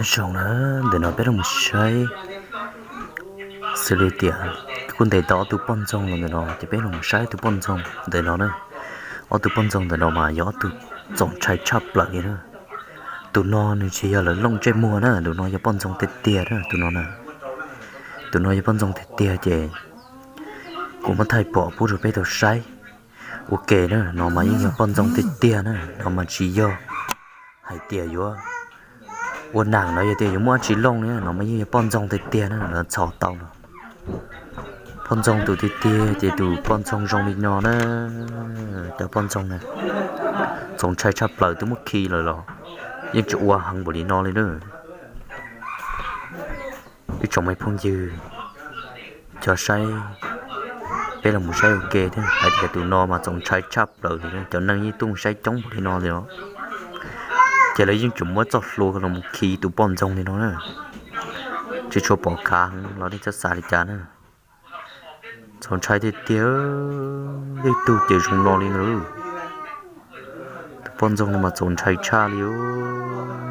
Nyob zoo na, ntawm no peb los saib, xws li tias kuj ntes tau ob tug poj ntxoog los ntawm no ces peb los saib tus poj ntxoog ntawm no na. Ob tug poj ntxoog ntawm no mas yog ob tug txaus ntshai tshaj plaws li na. Tus no nws tsis yog lawv looj ntsej muag na, tus no yog poj ntxoog tiag tiag na, tus no na. Tus no yog poj ntxoog tiag tiag ces kuv muab thaij pom pub rau peb tau saib ua ke na. No mas yeej yog poj ntxoog tiag tiag na, no mas tsis yog hais tias yuav ua nam los yog tias yuav muab dab tsi looj li, no mas yeej yog poj ntxoog tiag tiag na, lawv txhos tau no. Poj ntxoog tus tiag tiag ces tus poj ntxoog zoo li no na. Cov poj ntxoog na, txaus ntshai tshaj plaws, twb muab khi lawm los yeej tseem ua heev npaum li no li na. Ib tsoom me phooj ywg, cov saib, peb los mus saib ua ke thiab, hais tias tus no mas txaus ntshai tshaj plaws li, cov neeg yeej tuaj saib coob npaum li no li os. Ces lawv yeej tseem muab txoj hlua los khi tus poj ntxoog li no na. Tsis tshua pom khav heev los nej txhob xav li cas na. Txaus ntshai tiag tiag, ib tug ces zoo no li na. Tus poj ntxoog no mas txaus ntshai tshaj li os.